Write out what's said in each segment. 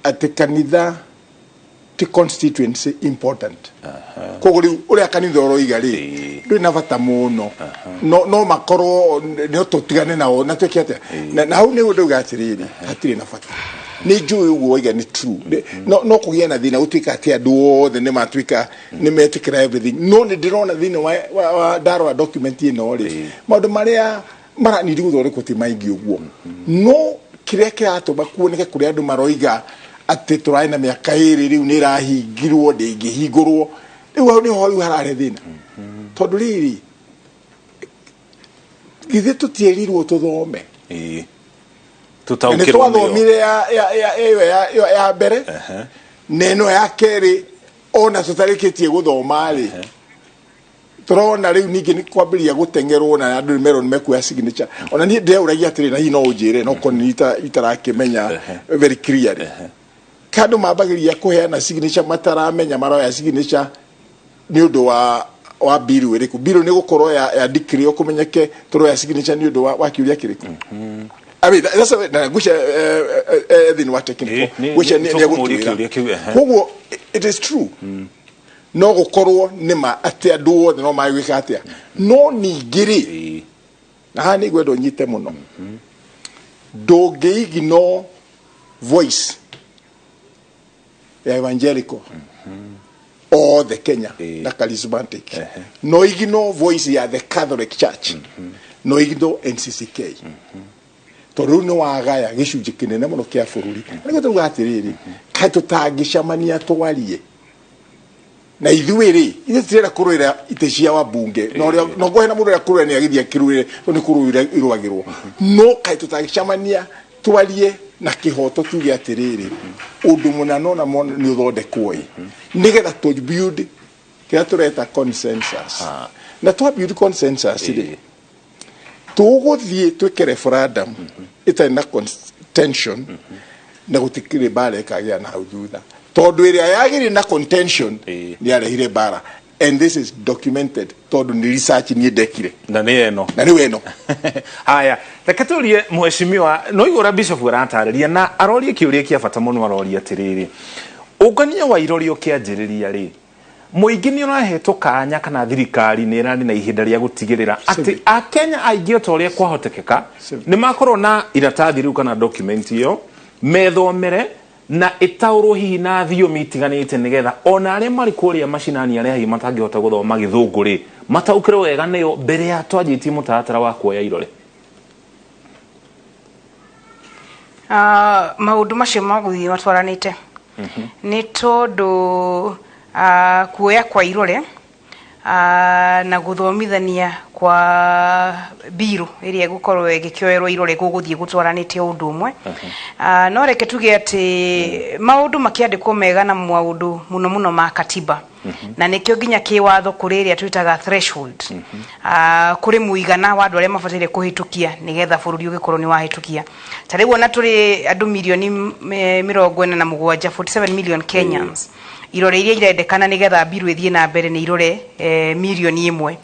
Atĩ kanitha ti constituency important. Koguo rĩu ũrĩa kanitha ũroiga rĩ, ndũrĩ na bata mũno, no makorwo no tũtigane nao na twĩke atĩa. Na hau nĩguo ndauga atĩrĩrĩ, hatirĩ na bata. Nĩ njũĩ ũguo waiga nĩ true. No kũgĩe na thĩna gũtuĩka atĩ andũ othe nĩ matuĩka nĩ metĩkĩra everything, no nĩ ndĩrona thĩinĩ wa ndarora document ĩno rĩ, maũndũ marĩa maranidi gũthondekwo ti maingĩ ũguo. No kĩrĩa kĩratũma kuoneke kũrĩa andũ maroiga atĩ tũrarĩ na mĩaka 2 rĩu nĩ ĩrahingirwo, ndĩngĩhingũrwo rĩu, hau nĩho rĩu hararĩ thĩna, tondũ rĩrĩ, githĩ tũtierirwo tũthome? Na nĩ Tũtaũkĩrwo nĩyo. Twathomire ĩyo ya mbere na ĩno ya kerĩ, ona tũtarĩkĩtie gũthoma rĩ, tũrona rĩu ningĩ nĩ kwambĩrĩria gũteng'erwo na andũ nĩ merwo nĩ mekuoya signature. Ona niĩ ndĩreũragia atĩrĩ, na hihi no ũnjĩre, no korwo nĩ itarakĩmenya very clearly, ka andũ mambagĩrĩria kũheana signature mataramenya maroya signature nĩ ũndũ wa bill ĩrĩkũ? Bill nĩ gũkorwo ya decree, kũmenyeke tũroya signature nĩ ũndũ wa kĩũria kĩrĩkũ. I mean, that's a, na ngwĩcia thĩinĩ wa technical ngwĩcia nĩ nĩ tũkũmũria egũtwĩra. Kĩũria kĩu, ehe. Koguo it is true, no gũkorwo nĩ ma atĩ andũ othe no magwĩka atĩa, no ningĩ rĩ, na haha nĩ ngwenda ũnyite mũno, ndũngĩ ignore voice ya evangelical othe Kenya na charismatic, no ignore voice ya the Catholic Church, no ignore NCCK, tondũ rĩu nĩ wagaya gĩcunjĩ kĩnene mũno kĩa bũrũri. Na nĩguo tauga atĩrĩrĩ, kaĩ tũtangĩcemania twarie na ithuĩ rĩ, ithuĩ tũtirenda kũrũĩra itĩ cia wabunge, na ũrĩa no ngũhe na mũndũ ũrĩa kũrũĩra nĩ agĩthiĩ akĩrũĩre, tondũ nĩ kũrũĩra irũagĩrwo. No kaĩ tũtangĩcemania twarie na kĩhoto, tuge atĩrĩrĩ, ũndũ mũna nona mona nĩ ũthondekwo ĩ, nĩgetha tũ build kĩrĩa tũreta consensus. Na twa build consensus rĩ, tũgũthiĩ twĩke referendum ĩtarĩ na contention, na gũtikĩrĩ mbara ĩkagĩa na hau thutha, tondũ ĩrĩa yagĩrĩ na contention nĩ yarehire mbara, and this is documented, tondũ nĩ research niĩ ndekire. Na nĩ ĩno. Na rĩu ĩno. Haya, reke tũrie mheshimiwa. No igũra bishop aratarĩria na aroria kĩũria kĩa bata mũno. Aroria atĩrĩrĩ, ũngania wa irori ũkĩanjĩrĩria rĩ, mũingĩ nĩ ũrahetwo kanya kana thirikari nĩ ĩrarĩ na ihinda rĩa gũtigĩrĩra atĩ Civic. Akenya aingĩ o ta ũrĩa kwahotekeka Civic. nĩ makorwo na iratathi rĩu kana document ĩyo methomere na ĩtaũrwo hihi na thiomi itiganĩte, nĩgetha ona arĩa marĩ kũrĩa macinani, arĩa hihi matangĩhota gũthoma Gĩthũngũ rĩ, mataũkĩrwo wega nĩyo mbere ya twanjĩtie mũtaratara wa kuoya irore? Ah, maũndũ macio magũthiĩ matwaranĩte, nĩ tondũ kuoya kwa irore na gũthomithania kwa mbirũ ĩrĩa ĩgũkorwo ĩgĩkĩoerwo irore gũgũthiĩ gũtwaranĩte o ũndũ ũmwe. No reke tuge atĩ maũndũ makĩandĩkwo mega na maũndũ mũno mũno ma katiba, na nĩkĩo nginya kĩwatho kũrĩ ĩrĩa twĩtaga threshold. Kũrĩ mũigana wa andũ arĩa mabataire kũhĩtũkia nĩgetha bũrũri ũgĩkorwo nĩ wahĩtũkia. Ta rĩu ona tũrĩ andũ mirioni 47, 47 million Kenyans, irore iria irendekana nĩgetha mbiru ĩthiĩ na mbere nĩ irore mirioni 1.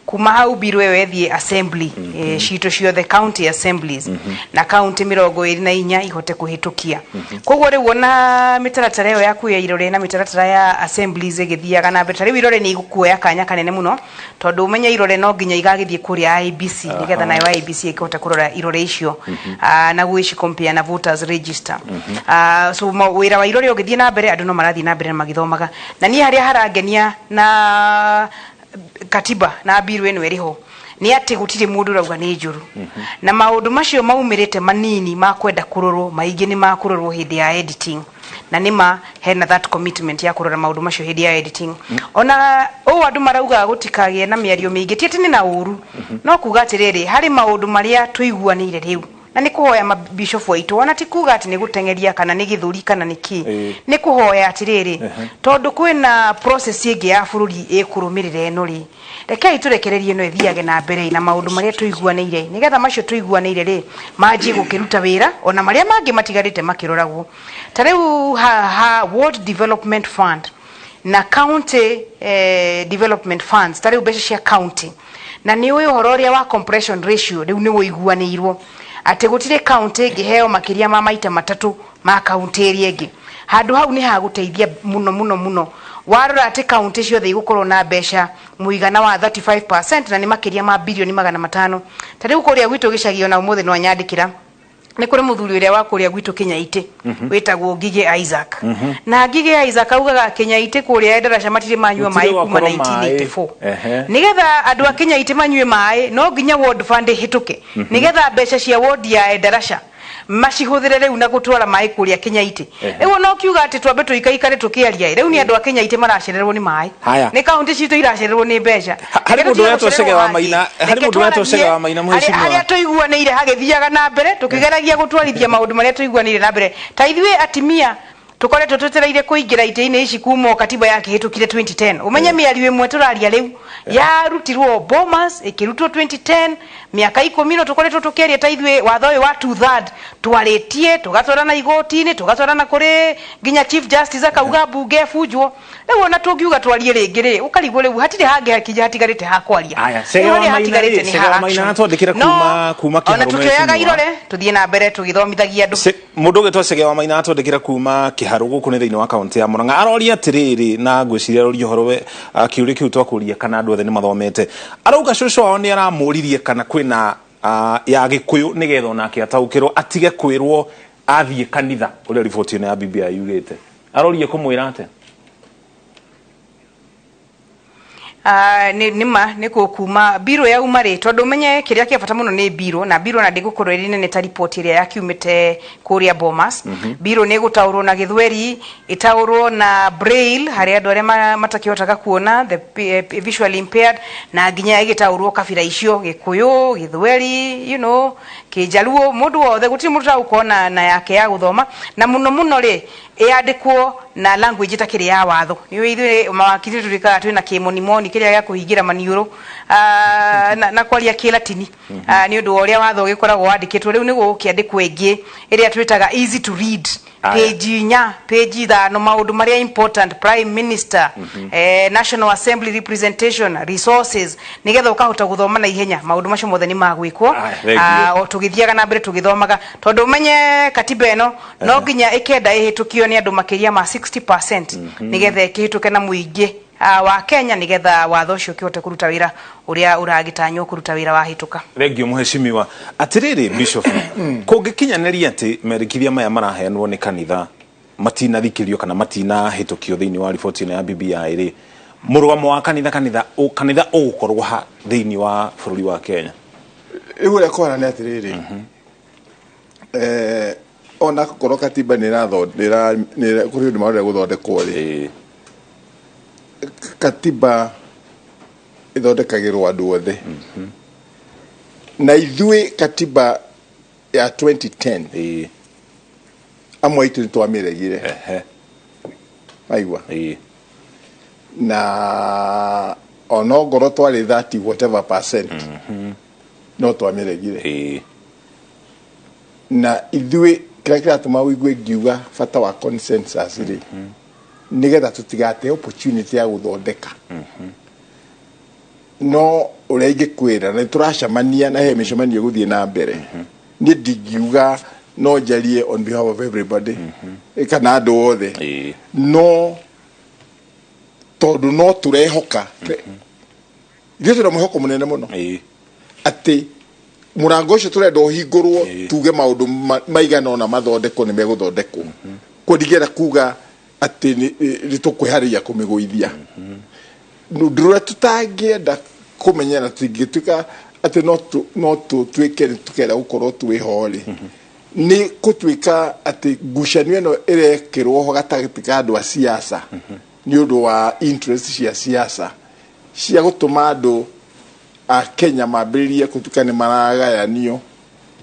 Kuma hau mbiru ĩyo ĩthiĩ assembly citũ ciothe, county assemblies, na county 24 ihote kũhĩtũkia. Koguo rĩu ona mĩtaratara ĩyo ya kuoya irore na mĩtaratara ya assemblies ĩgĩthiaga na mbere, ta rĩu irore nĩ igũkuoya kanya kanene mũno, tondũ ũmenye irore no nginya igagĩthiĩ kũrĩa IEBC, nĩgetha nayo IEBC ĩkĩhote kũrora irore icio na gwĩci compare na voters register. So wĩra wa irore ũgĩthiĩ na mbere, andũ no marathiĩ na mbere na magĩthomaga. Na niĩ harĩa harangenia na katiba na mbiru ĩno ĩrĩ ho nĩ atĩ gũtirĩ mũndũ ũrauga nĩ njũru, na maũndũ macio maumĩrĩte manini ma kwenda kũrorwo maingĩ nĩ makũrorwo hĩndĩ ya editing, na nĩma hena that commitment ya kũrora maũndũ macio hĩndĩ ya editing. Ona ũũ andũ marauga gũtikagĩe na mĩario mĩingĩ, ti atĩ nĩ na ũru, no kuga atĩrĩrĩ, harĩ maũndũ marĩa tũiguanĩire rĩu, na nĩ kũhoya mabishofu aitũ, ona ti kuga atĩ nĩ gũteng'eria kana nĩ gĩthũri kana nĩ kĩ, nĩ kũhoya atĩrĩrĩ, tondũ kwĩna process ĩngĩ ya bũrũri ĩkũrũmĩrĩra ĩno rĩ, rekei tũrekererie ĩno ĩthiage na mbere na maũndũ marĩa tũiguanĩire, nĩgetha macio tũiguanĩire rĩ manjie gũkĩruta wĩra, ona marĩa mangĩ matigarĩte makĩroragwo. Ta rĩu haha World Development Fund na county development funds, ta rĩu mbeca cia county, na nĩ ũĩ ũhoro ũrĩa wa compression ratio rĩu nĩ wũiguanĩirwo. Atĩ gũtirĩ kaũntĩ ĩngĩheo makĩria ma maita matatũ ma kaũntĩ ĩrĩa ĩngĩ. Handũ hau nĩ hagũteithia mũno mũno mũno. Warora atĩ kaũntĩ ciothe igũkorwo na mbeca mũigana wa 35% na nĩ makĩria ma birioni 500. Ta rĩu kũrĩa gwitũ gĩcagi ona ũmũthĩ no anyandĩkĩra, nĩ kũrĩ mũthuri ũrĩa wa kũrĩa gwitũ Kĩnyaitĩ wĩtagwo Ngigĩ Isaac. Na Ngigĩ Isaac augaga Kĩnyaitĩ kũrĩa Endarasha matirĩ manyua Gũtirĩ maĩ kuma gwakorwo maĩ. 1984. Ehe. Nĩgetha andũ a Kĩnyaitĩ manyue maĩ no nginya ward fund ĩhĩtũke, nĩgetha mbeca cia ward ya Endarasha macihũthĩre rĩu na gũtwara maĩ kũrĩa Kĩnyaitĩ. Rĩu ona ũkiuga atĩ twambe tũikaikare tũkĩaria, rĩu nĩ andũ a Kĩnyaitĩ maracererwo nĩ maĩ. Haya. Nĩ kaũntĩ citũ iracererwo nĩ mbeca. Harĩ Reke mũndũ tũtige ũretwo Chege gũcererwo wa hangĩ. Maina, harĩ Reke mũndũ ũretwo Chege twaragie wa Maina, mheshimiwa. Harĩa tũiguanĩire hagĩthiaga na mbere, tũkĩgeragia gũtwarithia maũndũ marĩa tũiguanĩire na mbere. Ta ithuĩ atimia tũkoretwo twetereire kũingĩra itĩ-inĩ ici kuma o katiba yakĩhĩtũkire 2010. Ũmenye mĩario ĩmwe tũraria rĩu yarutirwo Bomas, ĩkĩrutwo 2010, mĩaka 10 no tũkoretwo tũkĩaria. Ta ithuĩ watho ũyũ wa two third twarĩtie, tũgatwarana igoti-inĩ, tũgatwarana kũrĩ nginya Chief Justice akauga mbunge ĩbunjwo. Rĩu ona tũngiuga twarie rĩngĩ rĩ, ũkarigwo rĩu hatirĩ hangĩ hakinya hatigarĩte ha kwaria. Aya, Rĩu Chege wa harĩa Maina hatigarĩte rĩ, nĩ Chege ha wa Maina action. atwandĩkĩra No kuma ona Kĩharũ tũkĩoyaga mheshimiwa. irore tũthiĩ na mbere tũgĩthomithagia andũ. Mũndũ ũgĩtwo Chege wa Maina atwandĩkĩra kuma Kĩharũ gũkũ nĩ thĩinĩ wa kaũntĩ ya Murang'a. Aroria atĩrĩrĩ, na ngwĩciria aroria ũhoro we kĩũria kĩu twakũria kana andũ othe nĩ mathomete. Arauga cũcũ wao nĩ aramũririe kana kwĩna ya Gĩkũyũ nĩgetha onake ataũkĩrwo atige kwĩrwo athiĩ kanitha ũrĩa riboti ĩno ya BBI yugĩte. Aroria kũmwĩra atĩa? Ah, nĩ ma nĩ kuma mbirũ yauma rĩ, tondũ ũmenye kĩrĩa kĩa bata mũno nĩ mbirũ, na mbirũ na ndĩgũkorwo ĩrĩ nene ta riboti ĩrĩa yakiumĩte kũrĩa Bomas. Mbirũ nĩ ĩgũtaũrwo na Gĩthweri, ĩtaũrwo na braille harĩ andũ arĩa matakĩhotaga kuona, the visually impaired, na nginya ĩgĩtaũrwo kabira icio, Gĩkũyũ, Gĩthweri, Kĩnjaruo, mũndũ wothe, gũtirĩ mũndũ ũtagũkorwo na yake ya gũthoma. Na mũno mũno rĩ, ĩyandĩkwo na language ĩtakĩrĩ ya watho. Nĩ ithuĩ mawakiri tũtuĩkaga twĩna kĩmonimoni kĩrĩa gĩa kũhingĩra maniũrũ na kwaria kĩlatini nĩ ũndũ wa ũrĩa watho ũgĩkoragwo wandĩkĩtwo. Rĩu nĩ gũgũkĩandĩkwo ĩngĩ ĩrĩa twĩtaga easy to read. Aya. Page 4, page 5, maũndũ marĩa important, prime minister, National Assembly representation, resources, nĩgetha ũkahota gũthoma na ihenya. Maũndũ macio mothe nĩ magwĩkwo. Aya, thank you. O tũgĩthiaga na mbere tũgĩthomaga, tondũ ũmenye katiba ĩno no nginya ĩkenda ĩhĩtũkio nĩ andũ makĩria ma 60% nĩgetha ĩkĩhĩtũke na mũingĩ wa Kenya, nĩgetha watho ũcio ũkĩhote kũruta wĩra ũrĩa ũragĩtanywo kũruta wĩra wahĩtũka. Thengio, mũheshimiwa. Atĩrĩrĩ Bishop, kũngĩkinyanĩria atĩ merikithia maya maraheanwo nĩ kanitha matinathikĩrio kana matinahĩtũkio thĩinĩ wa riboti ĩno ya BBI rĩ, mũrũgamo wa kanitha ũgũkorwo ha thĩinĩ wa bũrũri wa Kenya? Rĩu ũrĩa kũhana nĩ atĩrĩrĩ, ona korwo katiba nĩ kũrĩ ũndũ marenda gũthondekwo rĩ, katiba ĩthondekagĩrwo andũ othe. Na ithuĩ katiba ya 2010 amwe aitũ nĩ twamĩregire. Aigua? Na onongorwo twarĩ 30 whatever percent, no twamĩregire. Na ithuĩ kĩrĩa kĩratũma ũigue ngiuga bata wa consensus rĩ, nĩgetha tũtigate opportunity ya gũthondeka. No ũrĩa ingĩkwĩra, nĩ tũracemania na he mĩcemanio ĩgũthiĩ na mbere. Niĩ ndingiuga no njarie on behalf of everybody kana andũ othe, no tondũ no tũrehoka, ithuĩ twĩna mwĩhoko mũnene mũno atĩ mũrango ũcio tũrenda ũhingũrwo, tuge maũndũ maigana ũna mathondekwo nĩ megũthondekwo. Kuo ndingĩenda kuga atĩ nĩ tũkwĩharĩria kũmĩgũithia. Ũndũ ũrĩa tũtangĩenda kũmenya na tũtingĩtuĩka atĩ no tũtuĩke nĩ tũkenda gũkorwo twĩho rĩ, nĩ gũtuĩka atĩ ngucanio ĩno ĩrekĩrwo ho gatagatĩ ka andũ a siasa nĩ ũndũ wa interest cia siasa cia gũtũma andũ a Kenya mambĩrĩrie gũtuĩka nĩ maragayanio,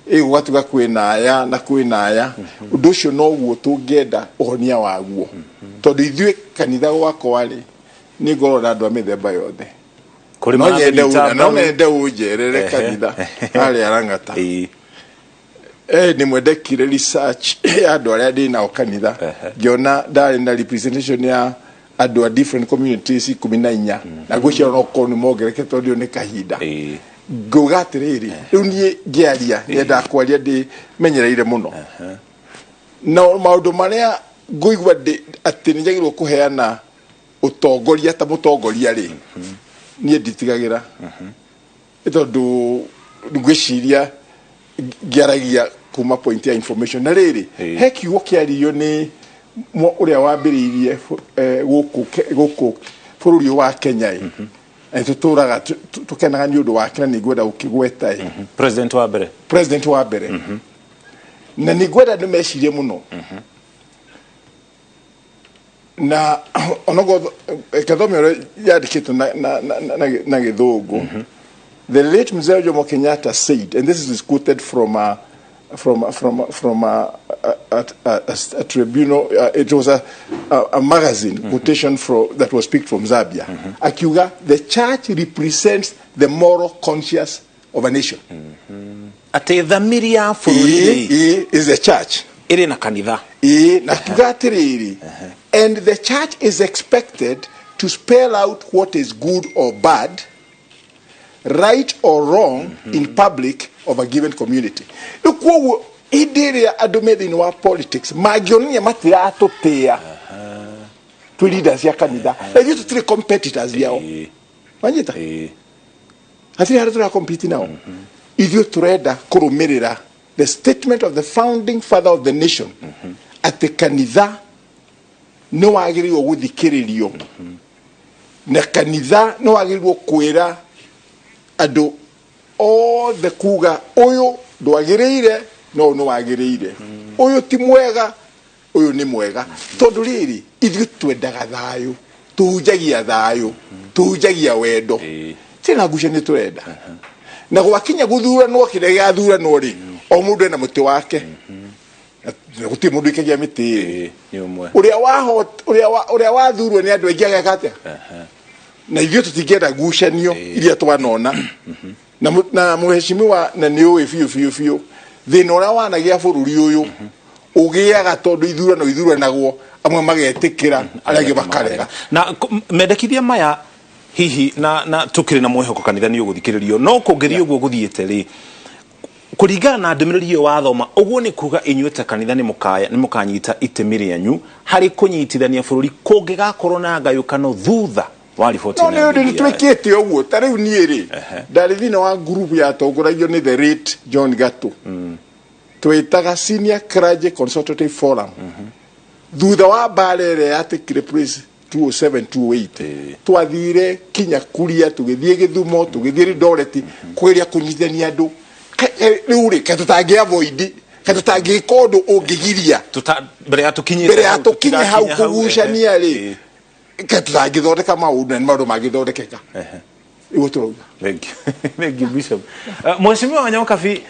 ĩ gũgatuĩka kwĩna aya na kwĩna aya. Ũndũ ũcio noguo tũngĩenda ũhonia waguo, tondũ ithuĩ kanitha gwakwa rĩ, nĩ ngorwo na andũ a mĩthemba yothe. Kũrĩ No nyende maramĩnyita no mbaru. nyende ũnjerere kanitha harĩa Lang'ata. Nĩ mwendekire research ya andũ arĩa ndĩ nao kanitha, ngĩona ndarĩ na representation ya andũ a different communities 14, na ngwĩciria no korwo nĩ mongereke tondũ ĩyo nĩ kahinda. Ngauga atĩrĩrĩ, rĩu niĩ ngĩaria nyendaga kwaria ndĩ menyereire mũno na maũndũ marĩa ngũigua atĩ nĩ njagĩrĩirwo kũheana ũtongoria ta mũtongoria rĩ, niĩ nditigagĩra, nĩ tondũ ngwĩciria ngĩaragia kuma point ya information. Na rĩrĩ, he kiugo kĩaririo nĩ ũrĩa wambĩrĩirie gũkũ bũrũri ũyũ wa Kenya ĩ, na tũtũraga tũkenaga nĩ ũndũ wake, na nĩ ngwenda gũkĩgweta ĩ. President wa mbere. President wa mbere, na nĩ ngwenda andũ mecirie mũno na onogo kathome ũrĩa yandĩkĩtwo na gĩthũngũ. The late Mzee Jomo Kenyatta said, and this is quoted from a tribunal, it was a magazine quotation from, that was picked from Zambia. Akiuga, "The church represents the moral conscience of a nation." Atĩ thamiri ya bũrũri rĩ, Is the church. Ĩrĩ na kanitha. Ĩĩ, na akiuga atĩrĩrĩ, "And the church is expected to spell out what is good or bad, right or wrong in public of a given community." Rĩu koguo hĩndĩ ĩrĩa andũ me thĩinĩ wa politics mangĩonania matiratũtĩa twĩ leaders cia kanitha, na ithuĩ tũtirĩ competitors yao. Wanyita? Hatirĩ harĩa tũra compete nao. Ithuĩ tũrenda kũrũmĩrĩra the statement of the founding father of the nation, atĩ kanitha nĩ wagĩrĩirwo gũthikĩrĩrio, na kanitha nĩ wagĩrĩirwo kwĩra andũ othe kuga ũyũ ndwagĩrĩire no ũyũ nĩ wagĩrĩire, ũyũ ti mwega, ũyũ nĩ mwega, tondũ rĩrĩ, ithuĩ twendaga thayũ, tũhunjagia thayũ, tũhunjagia wendo. Tina ngucanio tũrenda, na gwakinya gũthuranwo, kĩrĩa gĩgathuranwo rĩ, o mũndũ ena mũtĩ wake. Na gũtirĩ mũndũ ikagia mĩtĩ ĩrĩ. Nĩ ũmwe. Ũrĩa wahot ũrĩa wa- ũrĩa wathurwo nĩ andũ aingĩ ageka atĩa? Na ithuĩ tũtingĩenda ngucanio iria twanona na mũheshimiwa, na nĩ ũĩ biũ biũ biũ thĩna ũrĩa wanagĩa bũrũri ũyũ ũgĩaga tondũ ithurano ithuranagwo, amwe magetĩkĩra, arĩa angĩ makarega. Na mendekithia maya hihi na tukĩrĩ na mwĩhoko kanitha nĩ ũgũthikĩrĩrio, no kũngĩthiĩ ũguo gũthiĩte rĩ, kũringana na ndũmĩrĩri ĩyo wathoma ũguo, nĩ kuga inyuĩ ta kanitha nĩ mũkanyita itemi rĩanyu harĩ kũnyitithania bũrũri kũngĩgakorwo na ngayũkano thutha wa riboti no ĩno ya nĩ ũndũ BBI? Twĩkĩte ũguo. Ta rĩu niĩ rĩ, ndarĩ thĩinĩ wa group yatongoragio nĩ the late John Gatu, twĩtaga Senior Clergy Consultative Forum. Thutha wa mbara ĩrĩa yatekire place 2007 2008, twathire kinya kuria, tũgĩthiĩ Gĩthumo, tũgĩthiĩ Eldoret, kũgeria kũnyitithania andũ. Rĩu rĩ, kaĩ tũtangĩ avoid, kaĩ tũtangĩka ũndũ ũngĩgiria mbere ya tũkinyĩte mbere ya hau, tũkinye hau tũtirakinya hau, kũgucania rĩ, kaĩ tũtangĩthondeka maũndũ? Na nĩ maũndũ mangĩthondekeka, nĩguo tũrauga. Thank you. Thank you, Bishop. Mheshimiwa Wanyokabi,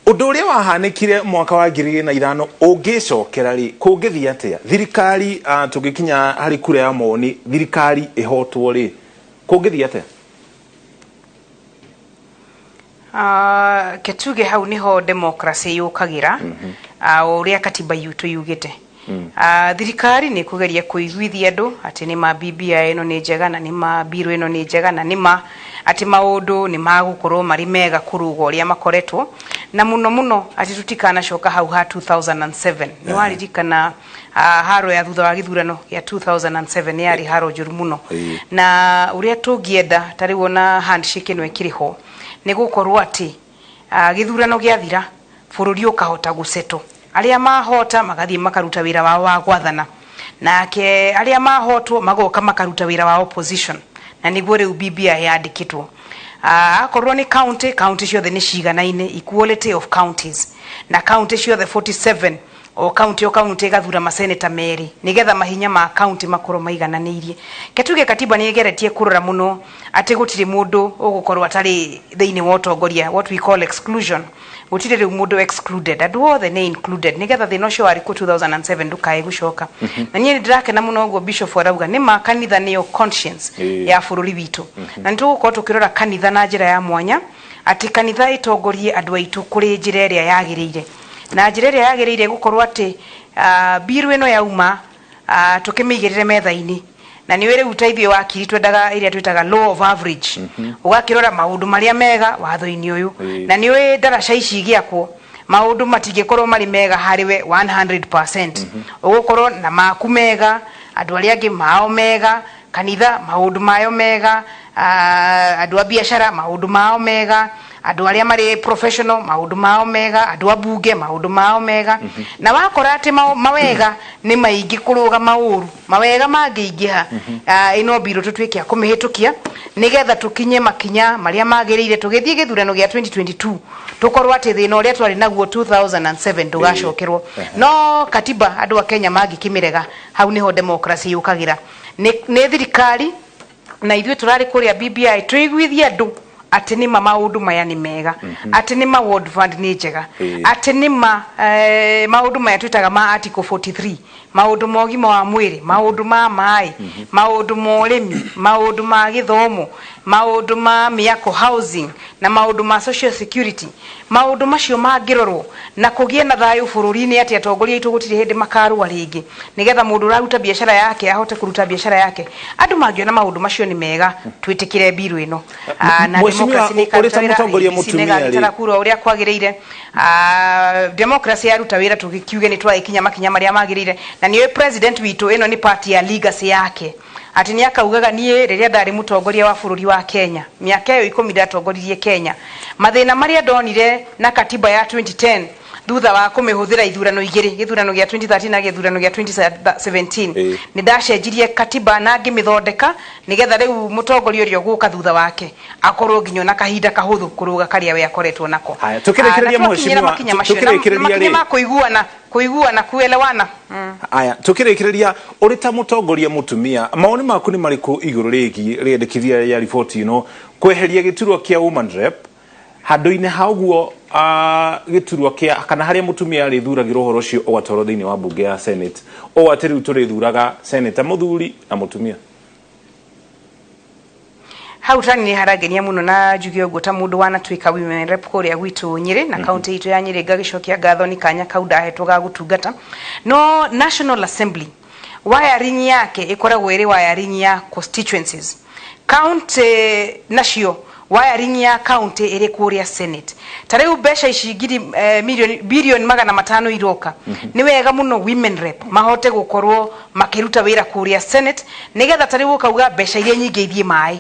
ũndũ ũrĩa wahanĩkire mwaka wa 2005 ũngĩcokera rĩ, kũngĩthiĩ atĩa? Thirikari, tũngĩkinya harĩ kura ya mawoni, thirikari ĩhotwo rĩ, kũngĩthiĩ atĩa? Ke tuge hau niho democracy yũkagĩra, o ũrĩa katiba yutũ yugĩte. Thirikari nĩ kũgeria kũiguithia andũ atĩ nĩ ma BBI ĩno nĩ njega, na nĩ ma bill ĩno nĩ njega, na nĩ ma atĩ maũndũ nĩ magũkorwo marĩ mega kũrũga ũrĩa makoretwo, na mũno mũno atĩ tũtikanacoka hau ha 2007. Nĩ waririkana, haro ya thutha wa gĩthurano gĩa 2007 nĩ yarĩ haro njũru mũno. Na ũrĩa tũngĩenda ta rĩu ona handshake ĩno ĩkĩrĩ ho nĩ gũkorwo atĩ, gĩthurano gĩathira, bũrũri ũkahota gũsettle, arĩa mahota magathiĩ makaruta wĩra wao wa gwathana, nake arĩa mahotwo magoka makaruta wĩra wa opposition, na nĩguo rĩu BBI yandĩkĩtwo. Akorwo nĩ county, county ciothe nĩ ciganaine, equality of counties, na county ciothe 47, o county o county ĩgathura maseneta merĩ, nĩgetha mahinya ma county makorwo maigananĩirie. Ke tuge katiba nĩ ĩgeretie kũrora mũno atĩ gũtirĩ mũndũ ũgũkorwo atarĩ thĩinĩ wa ũtongoria, what we call exclusion. Gũtirĩ rĩu mũndũ excluded, andũ othe nĩ included, nĩgetha thĩna ũcio warĩ kuo 2007 ndũkae gũcoka. Na niĩ nĩ ndĩrakena mũno ũguo bishop arauga, nĩ ma kanitha nĩyo conscience ya bũrũri witũ, na nĩ tũgũkorwo tũkĩrora kanitha na njĩra ya mwanya, atĩ kanitha ĩtongorie andũ aitũ kũrĩ njĩra ĩrĩa yagĩrĩire, na njĩra ĩrĩa yagĩrĩire gũkorwo atĩ, bill ĩno yauma, tũkĩmĩigĩrĩre metha-inĩ. Na nĩ rĩu ta ithuĩ wakiri twendaga ĩrĩa twĩtaga law of average, ũgakĩrora maũndũ marĩa mega watho-inĩ ũyũ. Na nĩ ũĩ ndaraca ici igĩakwo, maũndũ matingĩkorwo marĩ mega harĩ we 100%. Ũgũkorwo na maku mega, andũ arĩa angĩ mao mega, kanitha maũndũ mayo mega, andũ a biacara maũndũ mao mega, andũ arĩa marĩ professional maũndũ mao mega, andũ a bunge maũndũ mao mega. Na wakora atĩ mawega nĩ maingĩ kũrũga maũru, mawega mangĩingĩha, ĩno mbirũ tũtuĩke a kũmĩhĩtũkia nĩgetha tũkinye makinya marĩa magĩrĩire tũgĩthiĩ gĩthurano gĩa 2022, tũkorwo atĩ thĩna ũrĩa twarĩ naguo 2007 ndũgacokerwo. No katiba andũ a Kenya mangĩkĩmĩrega, hau nĩho democracy yũkagĩra. Nĩ thirikari na ithuĩ tũrarĩ kũrĩa BBI tũiguithie andũ atĩ nĩma maũndũ maya nĩ mega, atĩ nĩma ward fund nĩ njega, atĩ nĩma maũndũ maya twĩtaga ma article 43, maũndũ ma ũgima wa mwĩrĩ, maũndũ ma maĩ, maũndũ ma ũrĩmi, maũndũ ma gĩthomo, maũndũ ma mĩako, housing, na maũndũ ma social security. Maũndũ macio mangĩrorwo na kũgĩe na thayũ bũrũri-inĩ, atĩ atongoria aitũ gũtirĩ hĩndĩ makarũa rĩngĩ, nĩgetha mũndũ ũraruta biacara yake ahote kũruta biacara yake. Andũ mangĩona maũndũ macio nĩ mega, twĩtĩkĩre mbiru ĩno. Na Mheshimiwa, democracy nĩ ũrĩ ta ĩkaruta wĩra, mũtongoria APC nĩ mũtumia rĩ. ĩgagĩtara kura ũrĩa kwagĩrĩire. Democracy yaruta wĩra, tũgĩkiuge nĩ twagĩkinya makinya marĩa magĩrĩire. Na nĩũĩ president witũ, ĩno nĩ part ya legacy yake, atĩ nĩ akaugaga, niĩ rĩrĩa ndarĩ mũtongoria wa bũrũri wa Kenya, mĩaka ĩyo 10 ndatongoririe Kenya, mathĩna marĩa ndonire na katiba ya 2010 thutha wa kũmĩhũthĩra ithurano igĩrĩ, gĩthurano gĩa 2013 na gĩthurano gĩa 2017, nĩ ndacenjirie katiba na ngĩmĩthondeka nĩgetha rĩu mũtongoria ũrĩa ũgũka thutha wake akorwo nginya na kahinda kahũthũ kũrũga karĩa we akoretwo nako. Haya, tũkĩrĩkĩrĩria, Na twakinyĩra mheshimiwa, makinya macio na tũkĩrĩkĩrĩria makinya rĩ. ma kũiguana, kũiguana, kuelewana. Aya, tukĩrĩkĩrĩria, ũrĩ ta mũtongoria mũtumia, mawoni maku nĩ marĩkũ igũrũ rĩgiĩ rĩendekithia rĩa riboti ĩno kweheria gĩturwa kĩa woman rep, handũ-inĩ ha ũguo gĩturwa kĩa kana harĩa mũtumia arĩthuragĩrwo, ũhoro ũcio ũgatwarwo thĩinĩ wa mbunge ya Senate, ũũ atĩ rĩu tũrĩthuraga senator mũthuri na mũtumia? Hau tani nĩ harangenia mũno, na njuge ũguo ta mũndũ wanatuĩka women rep kũrĩa gwitũ Nyĩrĩ na kaunti itũ ya Nyĩrĩ, ngagĩcokia ngatho nĩ kanya kau ndahetwo ga gũtungata. No National Assembly wiring yake ĩkoragwo ĩrĩ wiring ya constituencies, county nacio wiring ya county ĩrĩ kũrĩa Senate. Ta rĩu mbeca ici ngiri milioni bilioni 500 iroka, nĩ wega mũno women rep mahote gũkorwo makĩruta wĩra kũrĩa Senate, nĩgetha ta rĩu ũkauga mbeca iria nyingĩ ithiĩ maĩ,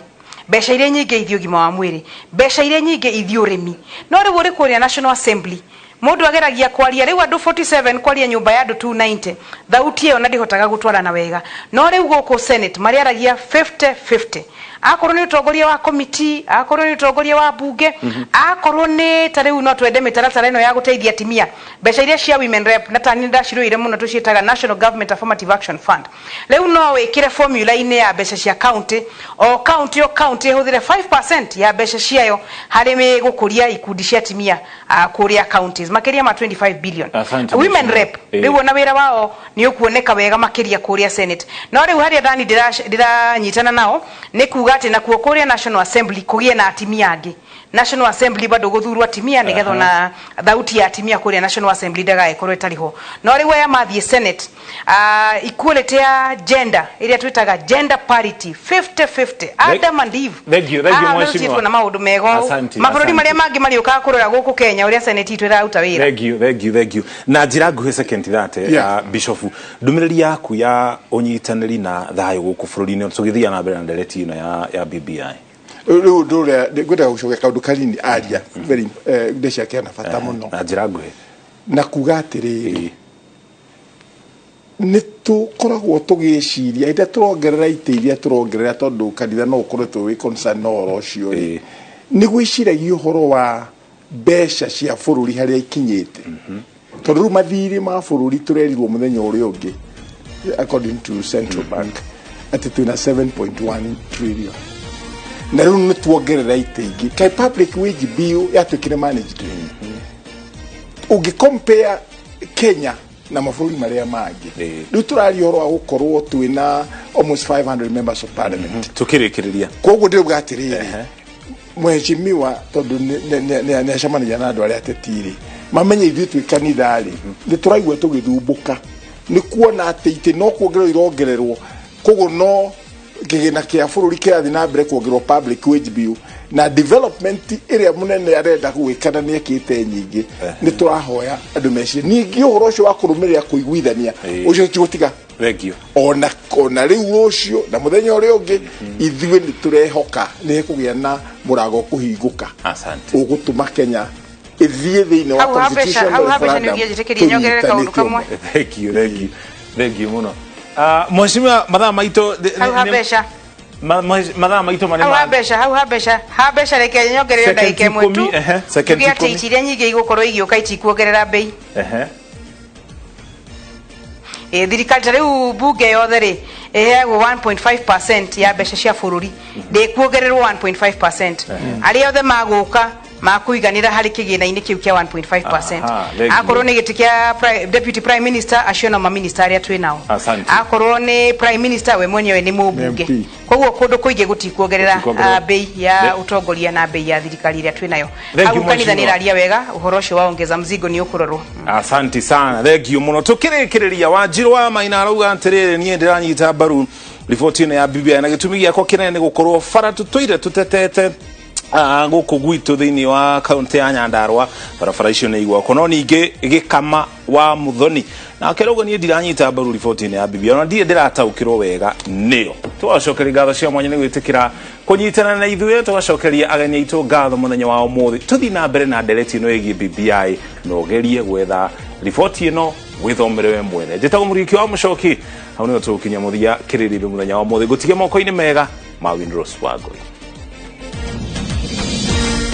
mbeca iria nyingĩ ithiĩ ũgima wa mwĩrĩ, mbeca iria nyingĩ ithiĩ ũrĩmi. No rĩu ũrĩ kũrĩa National Assembly, mũndũ ageragia kwaria rĩu andũ 47 kwaria nyũmba ya andũ 290, thauti ĩyo na ndĩhotaga gũtwarana wega. No rĩu gũkũ Senate marĩaragia 50 50, akorwo nĩ ũtongoria wa komiti, akorwo nĩ ũtongoria wa bunge, akorwo nĩ ta rĩu no twende mĩtaratara ĩno ya gũteithia atimia, mbeca iria cia women rep na tani ndacirũire mũno, tũciĩtaga National Government Affirmative Action Fund. Rĩu no wĩkĩre formula-inĩ ya mbeca cia county, o county o county ĩhũthĩre 5% ya mbeca ciayo harĩ gũkũria ikundi cia atimia kũrĩa counties, makĩria ma 25 billion. Asante, Women mheshimiwa. rep rĩu ona wĩra wao nĩ ũkuoneka wega makĩria kũrĩa Senate. No rĩu harĩa ndani ndĩranyitana nao nĩ kuga atĩ nakuo kũrĩa National Assembly kũgĩe na atimia angĩ. National Assembly bado gũthurwo atimia, nĩgetha ona thauti ya atimia kũrĩa National Assembly ndĩgagĩkorwo ĩtarĩ ho. No rĩu aya mathiĩ Senate, equality ya gender ĩrĩa twĩtaga gender parity, 50-50, Adam and Eve. Thank you, thank you, Haha mheshimiwa. nĩtũtigĩtwo na maũndũ mega ũũ. Asante, Mabũrũri asante. marĩa mangĩ marĩũkaga kũrora gũkũ Kenya ũrĩa Senate itũ ĩraruta wĩra. Thank you, thank you, thank you. Na njĩra nguhĩ, second that Bishop, ndũmĩrĩri yaku ya ũnyitanĩri na thayũ gũkũ bũrũri-inĩ tũgĩthiĩ na mbere na ndereti ĩno ya BBI. Rĩu ũndũ ũrĩa ngwendaga gũcokia kaũndũ kanini aria very ndĩciake na bata mũno. Na njĩra nguhĩ. Na kuga atĩrĩrĩ, nĩ tũkoragwo tũgĩciria hĩndĩ ĩrĩa tũrongerera itĩ iria tũrongerera, tondũ kanitha no ũkoretwo wĩ concern na ũhoro ũcio rĩ, nĩ gwĩciragia ũhoro wa mbeca cia bũrũri harĩa ikinyĩte, tondũ rĩu mathirĩ ma bũrũri tũrerirwo mũthenya ũrĩa ũngĩ, according to central bank, atĩ twĩna 7.1 trillion, na rĩu nĩ tuongerera itĩ ingĩ. Kaĩ public wage bill yatuĩkire managed? Ũngĩ compare Kenya na mabũrũri marĩa mangĩ, rĩu tũraria ũhoro wa gũkorwo twĩna almost 500 members of parliament. Tukĩrĩkĩrĩria. Koguo ndĩrauga atĩrĩrĩ, mheshimiwa, tondũ nĩ acemanagia na andũ arĩa ateti rĩ, mamenye ithuĩ twĩ kanitha rĩ, nĩ tũraigua tũgĩthumbũka nĩ kuona atĩ itĩ no kuongererwo irongererwo, koguo no Kĩgĩna kĩa bũrũri kĩrathiĩ na mbere kuongererwo public wage bill na development ĩrĩa mũnene arenda gwĩka na nĩekĩte nyingĩ. Nĩ tũrahoya andũ mecirie ningĩ ũhoro ũcio wa kũrũmĩrĩra kũiguithania ũcio tigũtiga. Thank you. Ona rĩu rũciũ na mũthenya ũrĩa ũngĩ, ithuĩ nĩ tũrehoka nĩ hekũgĩa na mũrango kũhingũka Asante. ũgũtũma Kenya ĩthiĩ thĩinĩ wa Hau ha mbeca- constitutional hau ha mbeca nĩ referendum ũngĩanjĩtĩkĩria nyongerere kaũndũ tũnyitanĩte kamwe. ũmwe. Thank you, thank you, thank you muno. Mheshimiwa, mathaa maitũ Hau ha mbeca. Mathaa maitũ marĩ Hau ha mbeca, hau ha mbeca, ha mbeca, reke nyongerere Second ndagĩka ĩmwe tu. 10, ehe, second Tuge atĩ 10. iti iria nyingĩ igũkorwo igĩũka itikuongerera mbei. Ĩ thirikari ta rĩu bunge yothe rĩ ĩheagwo 1.5% ya mbeca cia bũrũri, ndĩkuongererwo 1.5%. Arĩa othe magũka makũiganĩra harĩ kĩgĩna-inĩ kĩu kĩa 1.5%. Aha, thank you. Akorwo nĩ gĩtĩ kĩa deputy prime minister, acio no maminista arĩa twĩ nao. Asante. Akorwo nĩ prime minister we mwenyewe nĩ mũmbunge. MP. Koguo kũndũ kũingĩ gũtikuongerera Gũtikuongerera. Bei ya ũtongoria na bei ya thirikari ĩrĩa twĩ nayo. Thank Hau you, kanitha nĩ mheshimiwa. ĩraria wega ũhoro ũcio wa ongeza mzigo nĩ ũkũrorwo. Asante sana, thank you muno. Tukĩrĩkĩrĩria, Wanjiru wa Maina arauga atĩrĩrĩ, niĩ ndĩranyita mbaru riboti ĩno ya BBI na gĩtũmi gĩakwa kĩnene nĩ gũkorwo bara tũtũire tũtetete gũkũ gwitũ thĩinĩ wa kaunti ya Nyandarua, barabara icio nĩ igwakwo. No ningĩ Gĩkama wa Muthoni nake rauga, niĩ ndiranyita mbaru riboti ĩno ya BBI, ona ndirĩ ndĩrataũkĩrwo wega nĩyo. Tũgacokeria ngatho cia mwanya nĩ gwĩtĩkĩra kũnyitana na ithuĩ, tũgacokeria ageni aitũ ngatho mũthenya wa ũmũthĩ. Tũthiĩ na mbere na ndereti ĩno ĩgiĩ BBI na ũgerie gwetha riboti ĩno wĩthomere we mwene. Njĩtagwo Mũriũki wa Mũcoki. Hau nĩho tũgũkinya mũthia kĩrĩrĩrio mũthenya wa ũmũthĩ. Ngũtige moko-inĩ mega ma Winrose Wangũi.